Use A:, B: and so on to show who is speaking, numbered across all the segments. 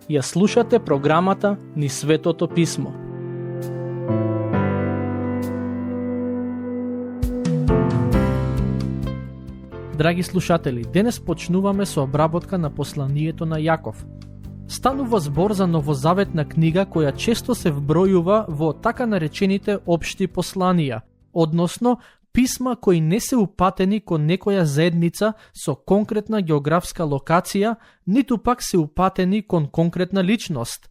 A: Ја слушате програмата Низ Светото Писмо. Драги слушатели, денес почнуваме со обработка на посланието на Јаков. Станува збор за новозаветна книга која често се вбројува во така наречените општи посланија, односно писма кои не се упатени кон некоја заедница со конкретна географска локација, ниту пак се упатени кон конкретна личност.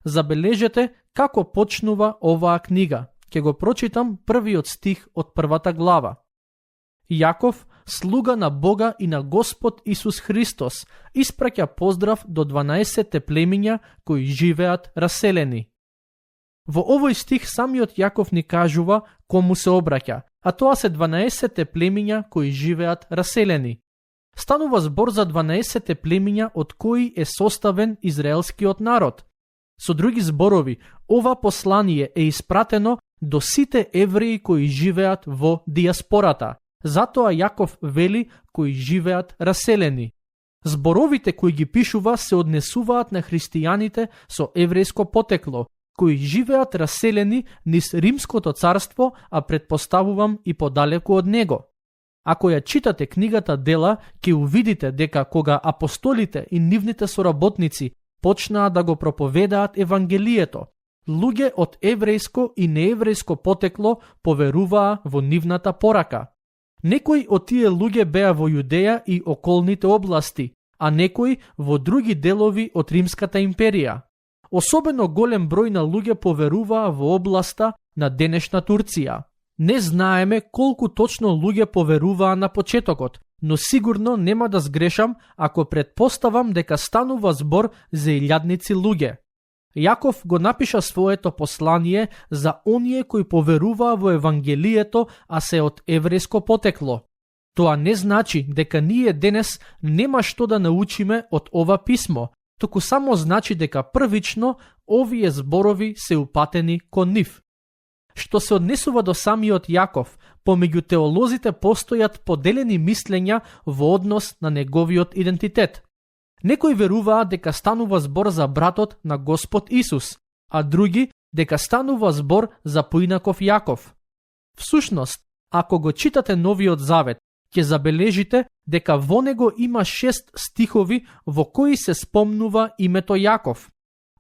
A: Забележете како почнува оваа книга. Ќе го прочитам првиот стих од првата глава. Јаков, слуга на Бога и на Господ Исус Христос, испраќа поздрав до 12 племиња кои живеат раселени. Во овој стих самиот Јаков ни кажува кому се обраќа, а тоа се 12 племиња кои живеат раселени. Станува збор за 12 племиња од кои е составен израелскиот народ. Со други зборови, ова послание е испратено до сите евреи кои живеат во диаспората. Затоа Јаков вели кои живеат раселени. Зборовите кои ги пишува се однесуваат на христијаните со еврејско потекло, кои живеат раселени низ Римското царство, а предпоставувам и подалеку од него. Ако ја читате книгата Дела, ќе увидите дека кога апостолите и нивните соработници почнаа да го проповедаат Евангелието, луѓе од еврејско и нееврејско потекло поверуваа во нивната порака. Некои од тие луѓе беа во Јудеја и околните области, а некои во други делови од Римската империја. Особено голем број на луѓе поверуваа во областа на денешна Турција. Не знаеме колку точно луѓе поверуваа на почетокот, но сигурно нема да сгрешам ако предпоставам дека станува збор за илјадници луѓе. Јаков го напиша своето послание за оние кои поверуваа во Евангелието, а се од еврејско потекло. Тоа не значи дека ние денес нема што да научиме од ова писмо, туку само значи дека првично овие зборови се упатени кон нив. Што се однесува до самиот Јаков, помеѓу теолозите постојат поделени мислења во однос на неговиот идентитет. Некои веруваат дека станува збор за братот на Господ Исус, а други дека станува збор за поинаков Јаков. Всушност, ако го читате Новиот Завет, ќе забележите дека во него има 6 стихови во кои се спомнува името Јаков.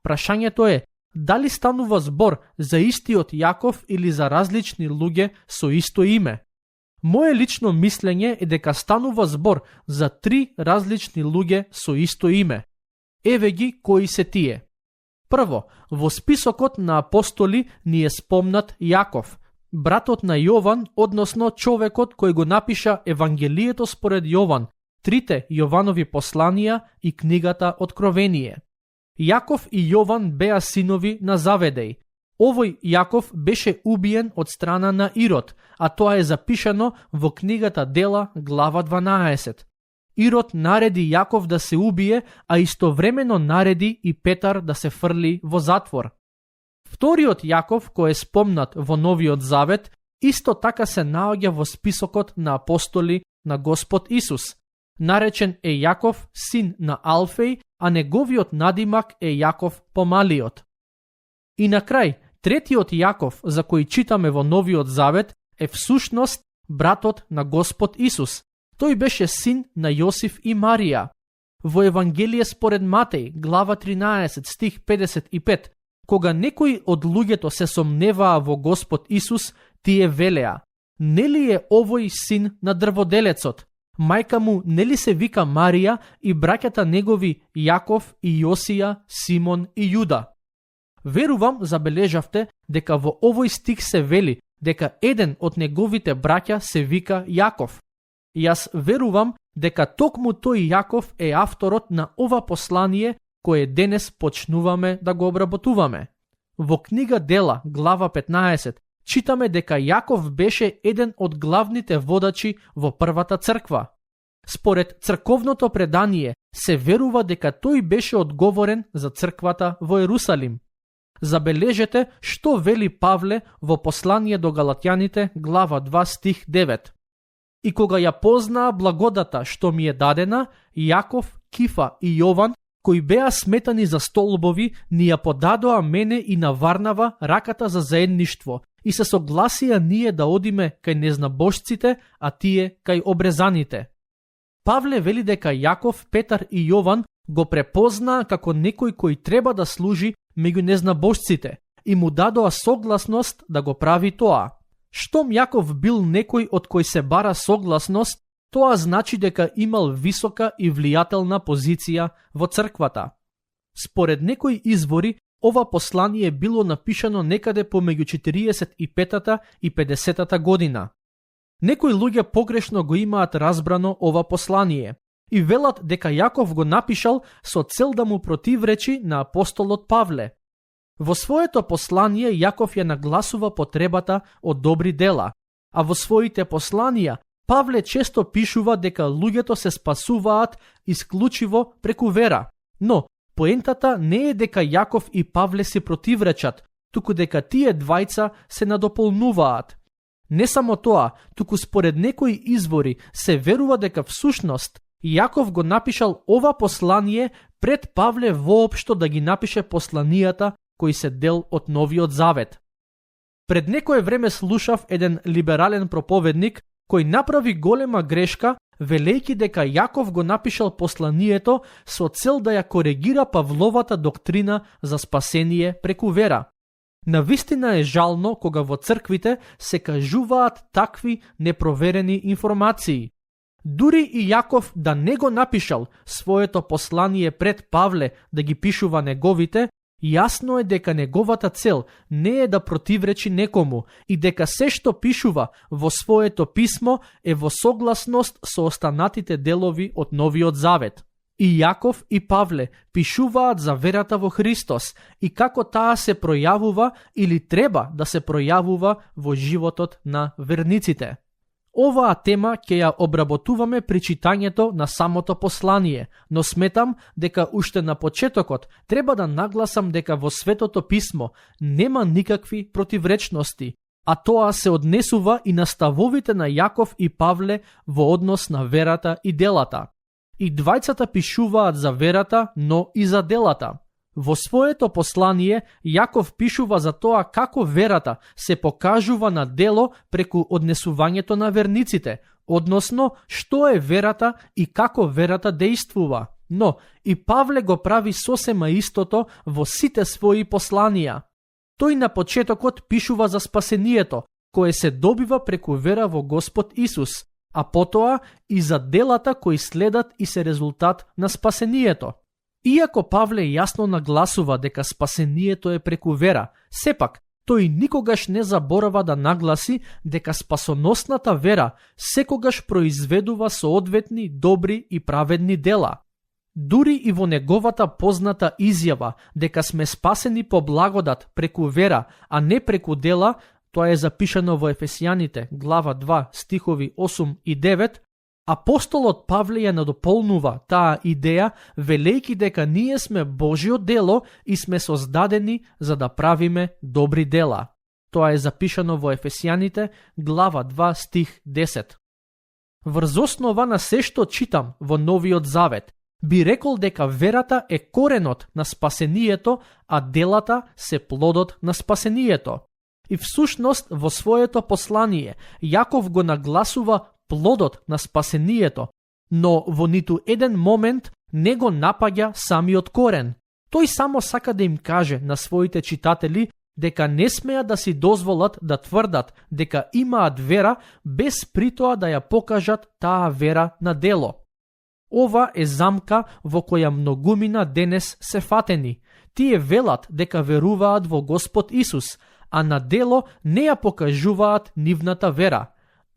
A: Прашањето е, дали станува збор за истиот Јаков или за различни луѓе со исто име? Моje лично мислење е дека станува збор за 3 различни луѓе со исто име. Еве ги кои се тие. Прво, во списокот на апостоли ни е спомнат Јаков, братот на Јован, односно човекот кој го напиша Евангелието според Јован, 3 Јованови посланија и книгата Откровение. Јаков и Јован беа синови на Заведеј. Овој Јаков беше убиен од страна на Ирод, а тоа е запишано во книгата Дела, глава 12. Ирод нареди Јаков да се убие, а истовремено нареди и Петар да се фрли во затвор. Вториот Јаков, кој е спомнат во Новиот Завет, исто така се наоѓа во списокот на апостоли на Господ Исус. Наречен е Јаков, син на Алфеј, а неговиот надимак е Јаков Помалиот. И на крај, третиот Јаков, за кој читаме во Новиот Завет, е всушност братот на Господ Исус. Тој беше син на Јосиф и Марија. Во Евангелие според Матеј, глава 13, стих 55, кога некои од луѓето се сомневаа во Господ Исус, тие велеа: нели е овој син на дрводелецот? Мајка му нели се вика Марија и браќата негови Јаков и Јосија, Симон и Јуда? Верувам, забележавте дека во овој стих се вели дека еден од неговите браќа се вика Јаков. Јас верувам дека токму тој Јаков е авторот на ова послание кое денес почнуваме да го обработуваме. Во книга Дела, глава 15, читаме дека Јаков беше еден од главните водачи во првата црква. Според црковното предание се верува дека тој беше одговорен за црквата во Ерусалим. Забележете што вели Павле во послание до Галатјаните, глава 2, стих 9. И кога ја познаа благодата што ми е дадена, Јаков, Кифа и Јован, кои беа сметани за столбови, ни ја подадоа мене и на Варнава раката за заедништво и се согласија ние да одиме кај незнабожците, а тие кај обрезаните. Павле вели дека Јаков, Петар и Јован го препознаа како некој кој треба да служи меѓу незнабожците и му дадоа согласност да го прави тоа. Штом Јаков бил некој од кој се бара согласност, тоа значи дека имал висока и влијателна позиција во црквата. Според некои извори, ова послание било напишано некаде помеѓу 45-та и 50-та година. Некои луѓе погрешно го имаат разбрано ова послание и велат дека Јаков го напишал со цел да му противречи на апостолот Павле. Во своето послание Јаков ја нагласува потребата од добри дела, а во своите посланија Павле често пишува дека луѓето се спасуваат исклучиво преку вера. Но поентата не е дека Јаков и Павле се противречат, туку дека тие двајца се надополнуваат. Не само тоа, туку според некои извори се верува дека всушност Јаков го напишал ова послание пред Павле воопшто да ги напише посланијата кои се дел од Новиот Завет. Пред некое време слушав еден либерален проповедник кој направи голема грешка, велејќи дека Јаков го напишал посланието со цел да ја коригира Павловата доктрина за спасение преку вера. Навистина е жално кога во црквите се кажуваат такви непроверени информации. Дури и Јаков да не го напишал своето послание пред Павле да ги пишува неговите, јасно е дека неговата цел не е да противречи некому и дека се што пишува во своето писмо е во согласност со останатите делови од Новиот Завет. И Јаков и Павле пишуваат за верата во Христос и како таа се пројавува или треба да се пројавува во животот на верниците. Оваа тема ќе ја обработуваме при читањето на самото послание, но сметам дека уште на почетокот треба да нагласам дека во Светото Писмо нема никакви противречности, а тоа се однесува и на ставовите на Јаков и Павле во однос на верата и делата. И двајцата пишуваат за верата, но и за делата. Во своето послание, Јаков пишува за тоа како верата се покажува на дело преку однесувањето на верниците, односно што е верата и како верата дејствува. Но и Павле го прави сосема истото во сите своји посланија. Тој на почетокот пишува за спасението, кое се добива преку вера во Господ Исус, а потоа и за делата кои следат и се резултат на спасението. Иако Павле јасно нагласува дека спасението е преку вера, сепак тој никогаш не заборава да нагласи дека спасоносната вера секогаш произведува соодветни добри и праведни дела. Дури и во неговата позната изјава дека сме спасени по благодат преку вера, а не преку дела, тоа е запишано во Ефесијаните, глава 2, стихови 8 и 9, апостолот Павле ја надополнува таа идеја, велејќи дека ние сме Божјо дело и сме создадени за да правиме добри дела. Тоа е запишано во Ефесијаните, глава 2, стих 10. Врз основа на се што читам во Новиот Завет, би рекол дека верата е коренот на спасението, а делата се плодот на спасението. И всушност во своето послание Јаков го нагласува плодот на спасението, но во ниту еден момент не го напаѓа самиот корен. Тој само сака да им каже на своите читатели дека не смеа да си дозволат да тврдат дека имаат вера без притоа да ја покажат таа вера на дело. Ова е замка во која многумина денес се фатени. Тие велат дека веруваат во Господ Исус, а на дело не ја покажуваат нивната вера.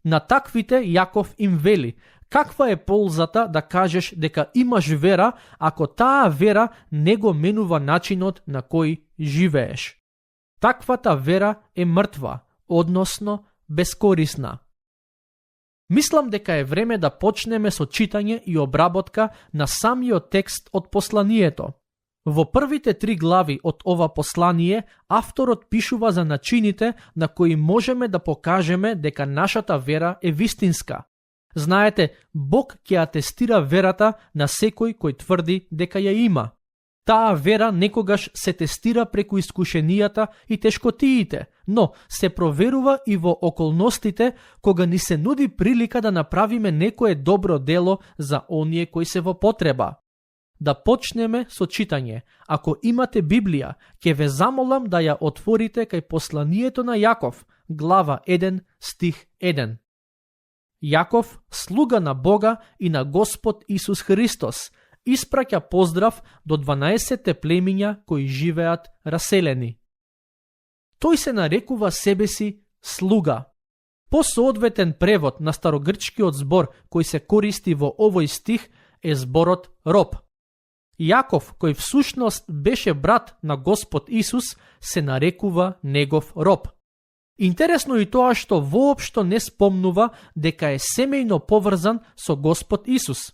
A: На таквите Јаков им вели: каква е ползата да кажеш дека имаш вера, ако таа вера не го менува начинот на кој живееш? Таквата вера е мртва, односно бескорисна. Мислам дека е време да почнеме со читање и обработка на самиот текст од посланието. Во првите 3 глави од ова послание, авторот пишува за начините на кои можеме да покажеме дека нашата вера е вистинска. Знаете, Бог ќе атестира верата на секој кој тврди дека ја има. Таа вера некогаш се тестира преку искушенијата и тешкотиите, но се проверува и во околностите кога ни се нуди прилика да направиме некое добро дело за оние кои се во потреба. Да почнеме со читање. Ако имате Библија, ќе ве замолам да ја отворите кај посланието на Јаков, глава 1, стих 1. Јаков, слуга на Бога и на Господ Исус Христос, испраќа поздрав до 12 племиња кои живеат раселени. Тој се нарекува себе си слуга. По соодветен превод на старогрчкиот збор кој се користи во овој стих е зборот роб. Јаков, кој всушност беше брат на Господ Исус, се нарекува негов роб. Интересно и тоа што воопшто не спомнува дека е семејно поврзан со Господ Исус.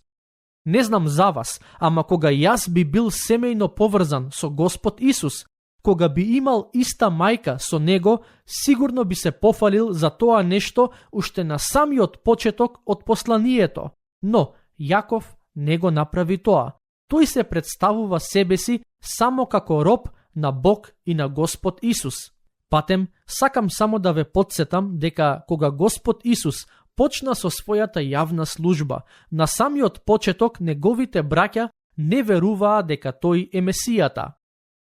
A: Не знам за вас, ама кога јас би бил семејно поврзан со Господ Исус, кога би имал иста мајка со него, сигурно би се пофалил за тоа нешто уште на самиот почеток од посланието. Но Јаков не го направи тоа. Тој се представува себе си само како роб на Бог и на Господ Исус. Патем, сакам само да ве потсетам дека кога Господ Исус почна со својата јавна служба, на самиот почеток неговите браќа не веруваа дека тој е Месијата.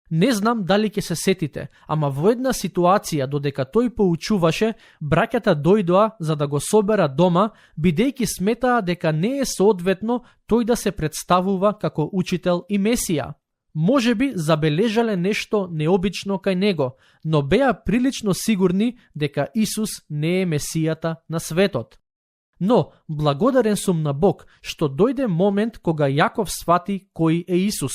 A: Не знам дали ќе се сетите, ама во една ситуација додека тој поучуваше, браќата дојдоа за да го собера дома, бидејќи сметаа дека не е соодветно тој да се представува како учител и Месија. Може би забележале нешто необично кај него, но беа прилично сигурни дека Исус не е Месијата на светот. Но, благодарен сум на Бог, што дојде момент кога Јаков свати кој е Исус.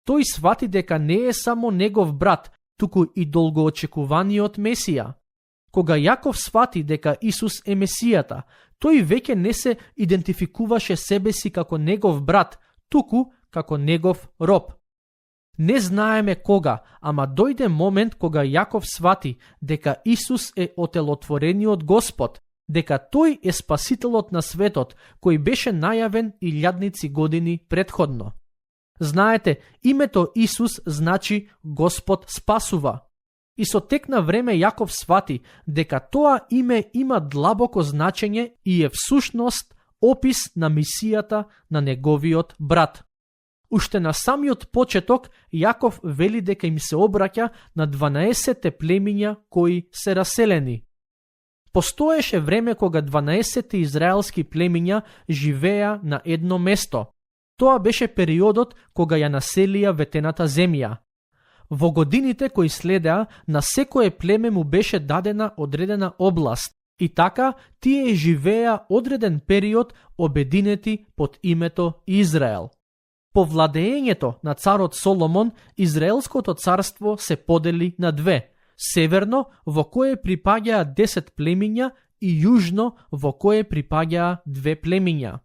A: Тој свати дека не е само негов брат, туку и долгоочекуваниот Месија. Кога Јаков свати дека Исус е Месијата, тој веќе не се идентификуваше себе си како негов брат, туку како негов роб. Не знаеме кога, ама дојде момент кога Јаков свати дека Исус е отелотворениот Господ, дека тој е спасителот на светот, кој беше најавен 1000 години претходно. Знаете, името Исус значи Господ спасува. И со тек на време Јаков свати дека тоа име има длабоко значење и е всушност опис на мисијата на неговиот брат. Уште на самиот почеток Јаков вели дека им се обраќа на 12 племиња кои се раселени. Постоеше време кога 12 израелски племиња живеа на едно место. Тоа беше периодот кога ја населија ветената земја. Во годините кои следеа, на секое племе му беше дадена одредена област и така тие живеа одреден период обединети под името Израел. По владеењето на царот Соломон, Израелското царство се подели на две: северно, во кое припаѓаа 10 племиња, и јужно, во кое припаѓаа 2 племиња.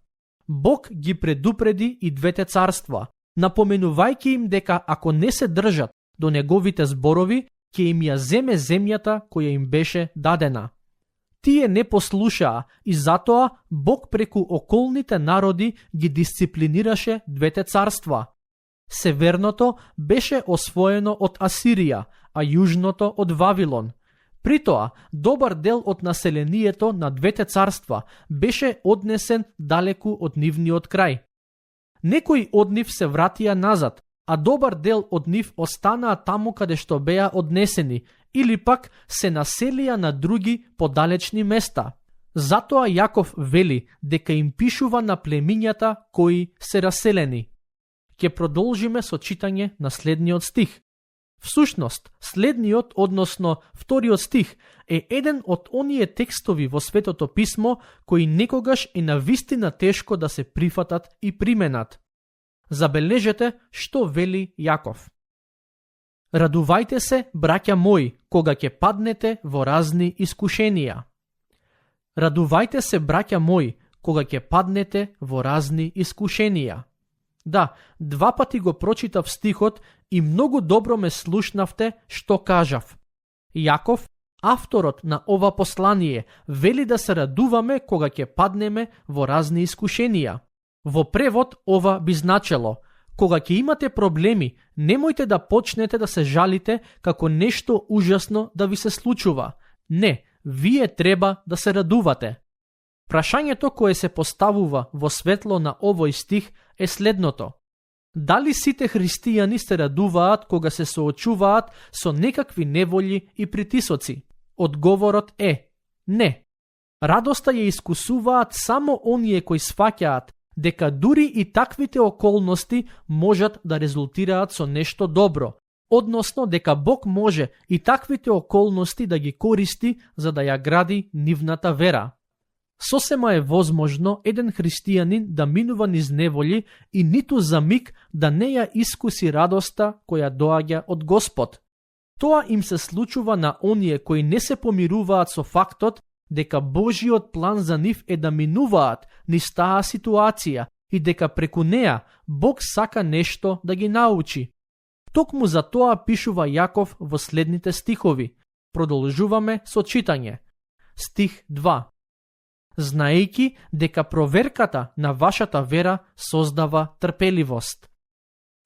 A: Бог ги предупреди и двете царства, напоменувајќи им дека ако не се држат до неговите зборови, ќе им ја земе земјата која им беше дадена. Тие не послушаа и затоа Бог преку околните народи ги дисциплинираше двете царства. Северното беше освоено од Асирија, а јужното од Вавилон. Притоа, добар дел од населението на двете царства беше однесен далеку од нивниот крај. Некои од нив се вратија назад, а добар дел од нив останаа таму каде што беа однесени, или пак се населија на други подалечни места. Затоа Јаков вели дека им пишува на племињата кои се раселени. Ќе продолжиме со читање на следниот стих. Всушност, следниот, односно вториот стих, е еден од оние текстови во Светото писмо кои некогаш е навистина тешко да се прифатат и применат. Забележете што вели Јаков. Радувајте се, браќа мои, кога ќе паднете во разни искушенија. Радувајте се, браќа мои, кога ќе паднете во разни искушенија. Да, 2 пати го прочитав стихот и многу добро ме слушнавте што кажав. Јаков, Авторот на ова послание вели да се радуваме кога ќе паднеме во разни искушенија. Во превод ова би значело: кога ќе имате проблеми, немојте да почнете да се жалите како нешто ужасно да ви се случува. Не, вие треба да се радувате. Прашањето кое се поставува во светло на овој стих е следното: дали сите христијани се радуваат кога се соочуваат со некакви неволји и притисоци? Одговорот е не. Радоста ја искусуваат само оние кои сфаќаат дека дури и таквите околности можат да резултираат со нешто добро, односно дека Бог може и таквите околности да ги користи за да ја гради нивната вера. Сосема е возможно еден христијанин да минува низ неволји и ниту за миг да не ја искуси радоста која доаѓа од Господ. Тоа им се случува на оние кои не се помируваат со фактот дека Божиот план за нив е да минуваат низ таа ситуација и дека преку неа Бог сака нешто да ги научи. Токму за тоа пишува Јаков во следните стихови. Продолжуваме со читање. Стих 2. Знаејќи дека проверката на вашата вера создава трпеливост.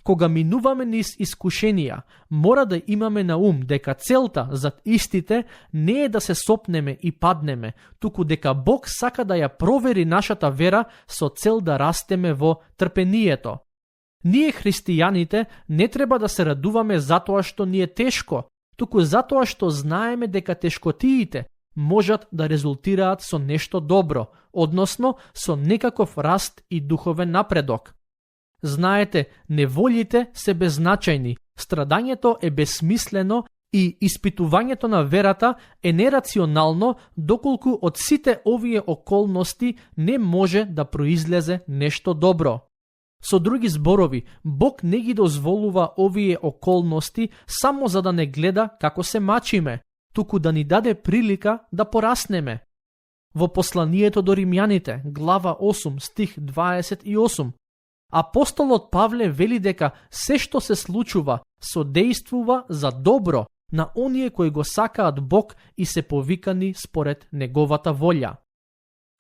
A: Кога минуваме низ искушенија, мора да имаме на ум дека целта зад истите не е да се сопнеме и паднеме, туку дека Бог сака да ја провери нашата вера со цел да растеме во трпението. Ние христијаните не треба да се радуваме затоа што ни е тешко, туку затоа што знаеме дека тешкотиите можат да резултираат со нешто добро, односно со некаков раст и духовен напредок. Знаете, неволите се беззначајни, страдањето е безсмислено и испитувањето на верата е нерационално доколку од сите овие околности не може да произлезе нешто добро. Со други зборови, Бог не ги дозволува овие околности само за да не гледа како се мачиме, туку да ни даде прилика да пораснеме. Во посланието до Римјаните, глава 8, стих 28, апостолот Павле вели дека се што се случува содействува за добро на оние кои го сакаат Бог и се повикани според неговата волја.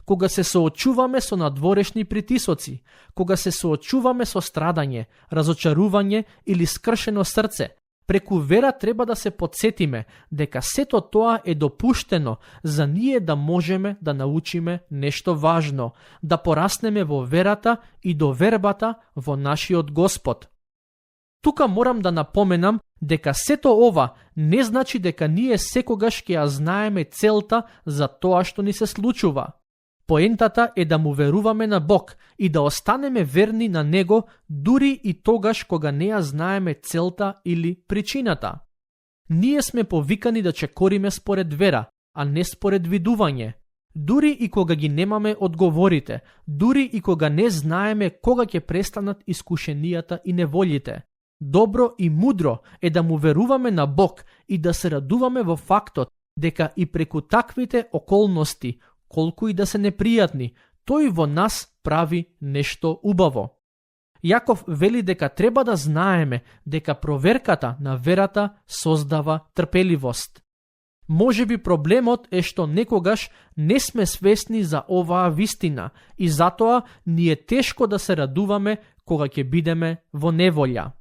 A: Кога се соочуваме со надворешни притисоци, кога се соочуваме со страдање, разочарување или скршено срце, преку вера треба да се подсетиме дека сето тоа е допуштено за ние да можеме да научиме нешто важно, да пораснеме во верата и довербата во нашиот Господ. Тука морам да напоменам дека сето ова не значи дека ние секогаш ќе ја знаеме целта за тоа што ни се случува. Поентата е да му веруваме на Бог и да останеме верни на Него дури и тогаш кога не ја знаеме целта или причината. Ние сме повикани да чекориме според вера, а не според видување. Дури и кога ги немаме одговорите, дури и кога не знаеме кога ќе престанат искушенијата и неволите. Добро и мудро е да му веруваме на Бог и да се радуваме во фактот дека и преку таквите околности, колку и да се непријатни, тој во нас прави нешто убаво. Јаков вели дека треба да знаеме дека проверката на верата создава трпеливост. Можеби проблемот е што некогаш не сме свесни за оваа вистина и затоа ни е тешко да се радуваме кога ќе бидеме во неволја.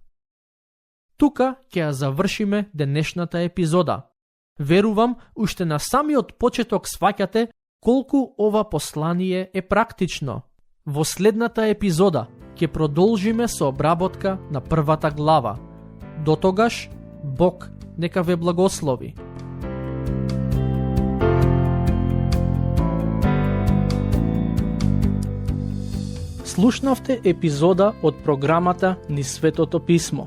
A: Тука ќе ја завршиме денешната епизода. Верувам, уште на самиот почеток сваќате колку ова послание е практично. Во следната епизода ќе продолжиме со обработка на првата глава. Дотогаш, Бог нека ве благослови. Слушнавте епизода од програмата Низ Светото Писмо.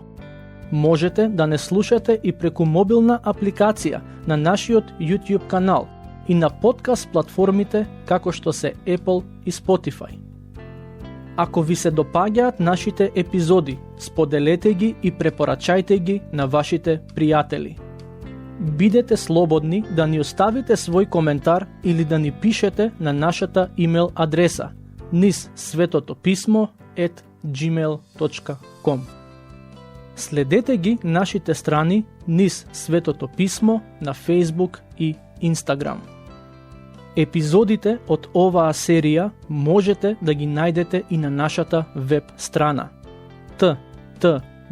A: Можете да не слушате и преку мобилна апликација на нашиот YouTube канал и на подкаст платформите како што се Apple и Spotify. Ако ви се допаѓаат нашите епизоди, споделете ги и препорачајте ги на вашите пријатели. Бидете слободни да ни оставите свој коментар или да ни пишете на нашата имейл адреса nizsvetotopисmo@gmail.com. Следете ги нашите страни низ Светото писмо на Facebook и Instagram. Епизодите од оваа серија можете да ги најдете и на нашата веб страна ttb.twr.org.